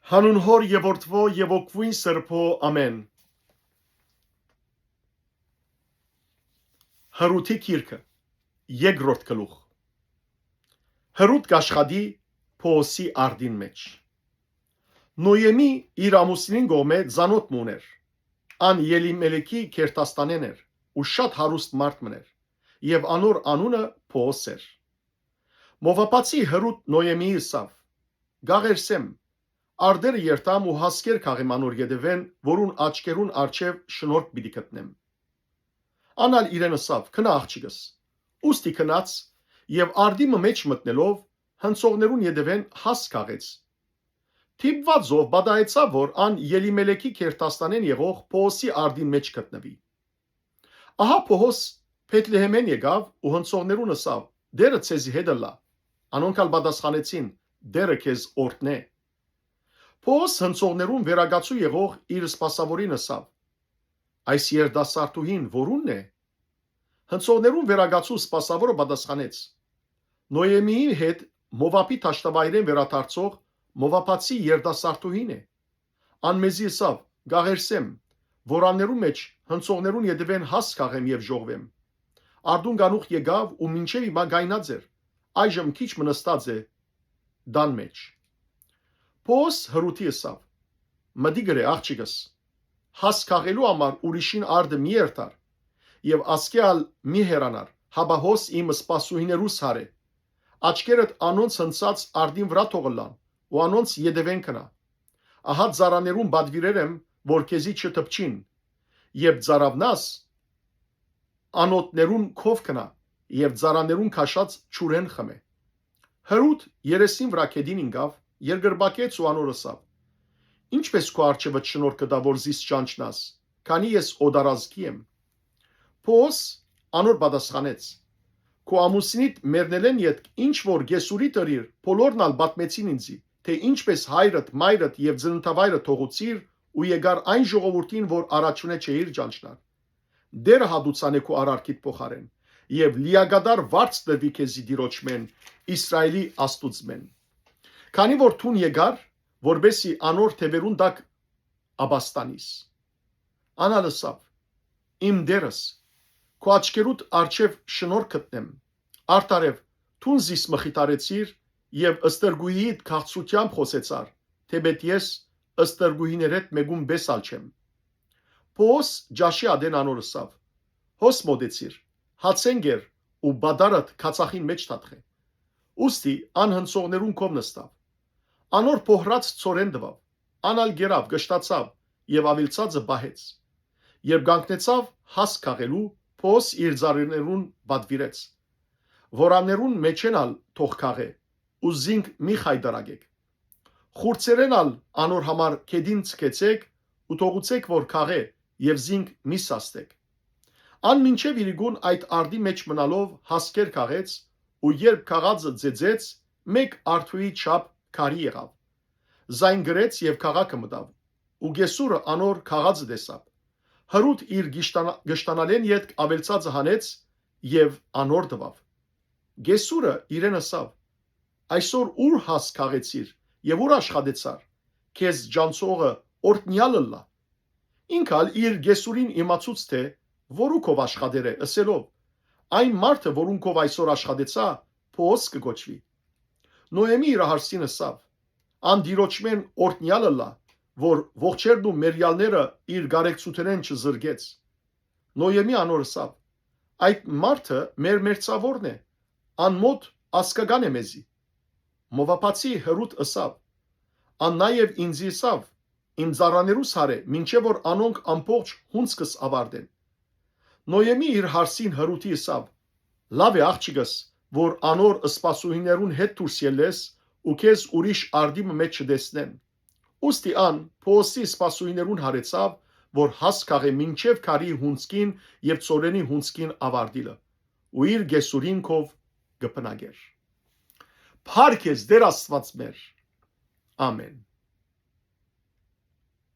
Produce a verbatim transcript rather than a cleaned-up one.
Հանուն Հօր եւ Որդւոյ եւ Ոգւոյն Սրբոյ, ամէն։ Հռութի գիրքը, երկրորդ գլուխ։ Հռութ կ'աշխատի Պոոսի արտին մէջ։ Նոյեմի իր ամուսինին կողմէ ծանօթ մը ունէր։ Ան Ելիմելեքի գերդաստանէն էր ու շատ հարուստ մարդ մըն էր, եւ անոր անունը Պոոս էր։ Մովաբացի Հռութ Նոյեմիի ըսաւ. «Գաղերսեմ, արտերը երթամ ու հասկեր քաղեմ անոր ետեւէն, որուն աչքերուն առջեւ շնորհք պիտի գտնեմ»։ Ան ալ իրեն ըսաւ. «Գնա, աղջիկս»։ Ուստի գնաց եւ արտի մը մէջ մտնելով, հնցողներուն ետեւէն հաս քաղեց։ Դիպուածով պատահեցաւ, որ ան Ելիմելեքի գերդաստանէն եղող Պոոսի արտին մէջ գտնուի։ Ահա Պոոս Բեթլեհէմէն եկաւ ու հնցողներուն ըսաւ. «Տէրը ձեզի հետ ըլլայ»։ Անոնք ալ պատասխանեցին. «Տէրը քեզ օրհնէ»։ Պոոս հնցողներուն վերակացու եղող իր սպասաւորին ըսաւ. «Այս երիտասարդուհին որո՞ւնն է»։ Հնցողներուն վերակացու սպասաւորը պատասխանեց. «Նոյեմիի հետ Մովաբի դաշտավայրէն վերադարձող մովաբացի երիտասարդուհին է։ Ան մեզի ըսաւ. "Գաղերսեմ, որաններու մէջ հնցողներուն ետեւէն հաս քաղեմ եւ ժողվեմ"։ Արտուն կանուխ եկաւ ու մինչեւ հիմա կայնած էր, այժմ քիչ մը նստած է տան մէջ»։ Պոոս Հռութի ըսաւ. «Մտի գրէ, աղջիկս, հաս քաղելու համար ուրիշին արտը մի երթար եւ ասկէ ալ մի հեռանար, հապա հոս իմ սպասուհիներուս հարէ։ Աչքերդ անոնց հնցած արտին վրայ թող ըլլան ու անոնց ետեւէն գնա։ Ահա ծառաներուն պատուիրեր եմ, որ քեզի չտպչին, երբ ծառաւնաս, անոթներուն քով գնա եւ ծառաներուն քաշած ջուրէն խմէ»։ Հռութ երեսին վրայ գետին ինկաւ, երկրպագեց ու անոր ըսաւ. «Ի՞նչպէս քու առջեւդ շնորհք կտայ, որ զիս ճանչնաս, քանի ես օտարազգի եմ»։ Պոոս անոր պատասխանեց. «Քու ամուսինիդ մեռնելէն ետք ինչ որ Գեսուրիդ ըրիր, բոլորն ալ պատմեցին ինծի, թէ ինչպէս հայրդ, մայրդ եւ ծննդավայրդ թողուցիր ու եկար այն ժողովուրդին, որ առաջունէ չէիր ճանչնար։ Տէրը հատուցանէ քու արարքիդ փոխարէն, եւ լիակատար վարձ տրուի քեզի Տիրոջմէն, Իսրայէլի Աստուծմէն։ Քանի որ դուն եկար, որպէսզի անոր թեւերուն տակ ապաստանիս»։ Ան ալ ըսաւ. «Իմ Տէրս, քու աչքերուդ առջեւ շնորհք գտնեմ։ Արդարեւ, դուն զիս մխիթարեցիր եւ ստրկուհիիդ քաղցրութեամբ խօսեցար, թէպէտ ես ստրկուհիներէդ մէկուն պէս ալ չեմ»։ Պոոս ճաշի ատեն անոր ըսաւ. «Հոս մօտեցիր, հացէն կեր ու պատառդ քացախին մէջ թաթխէ»։ Ուստի ան հնցողներուն քով նստաւ։ Անոր փոհրած ցորեն տուաւ։ Ան ալ կերաւ, կշտացաւ եւ աւելցածը պահեց։ Երբ կանգնեցաւ հաս քաղելու, Պոոս իր ծառաներուն պատուիրեց. «Որաններուն մէջէն ալ թող քաղէ ու զինք մի խայտարակէք։ Խուրձերէն ալ անոր համար գետին ձգեցէք ու թողուցէք որ քաղէ եւ զինք մի սաստէք»։ Ան մինչեւ իրիկուն այդ արտի մէջ մնալով հասկեր քաղեց ու երբ քաղածը ձեձեց, մէկ արթուի չափ քարի եղաւ։ Զայն գրեց եւ քաղաքը մտաւ, ու Գեսուրը անոր քաղածը տեսաւ։ Հռութ իր գիշտանա-, գշտանալէն ետք աւելցածը հանեց եւ անոր տուաւ։ Գեսուրը իրեն ըսաւ. «Այսօր ո՞ւր հաս քաղեցիր եւ ո՞ւր աշխատեցար, քեզ ճանչնողը օրհնեալ ըլլայ»։ Ինք ալ իր Գեսուրին իմացուց թէ որու քով աշխատեր է, ըսելով. «Այն մարդը, որուն քով այսօր աշխատեցայ, Պոոս կը կոչուի»։ Նոյեմի իր հարսին ըսաւ. «Ան Տիրոջմէն օրհնեալ ըլլայ, որ ողջերն ու մեռեալները իր կարեկցութենէն չզրկեց»։ Նոյեմի անոր ըսաւ. «Այդ մարդը մեր մերձաւորն է, անմոտ ազգական է մեզի»։ Մովաբացի Հռութ ըսաւ. «Ան նաեւ ինձի ըսաւ. "Իմ ծառաներուս հարէ, մինչեւ որ անոնք ամբողջ հունձքս աւարտեն"»։ Նոյեմի իր հարսին Հռութի ըսաւ. «Լաւ է, աղջիկս, որ անոր սպասուհիներուն հետ դուրս ելլես ու քեզ ուրիշ արտի մը մէջ չտեսնեն»։ Ուստի ան Պոոսի սպասուհիներուն հարեցաւ, որ հաս քաղէ մինչեւ քարի հունձքին եւ ծորենի հունձքին աւարտիլը, ու իր Գեսուրին քով կը բնակէր։ Փառք ես, Տէր Աստուած մեր։ Ամէն։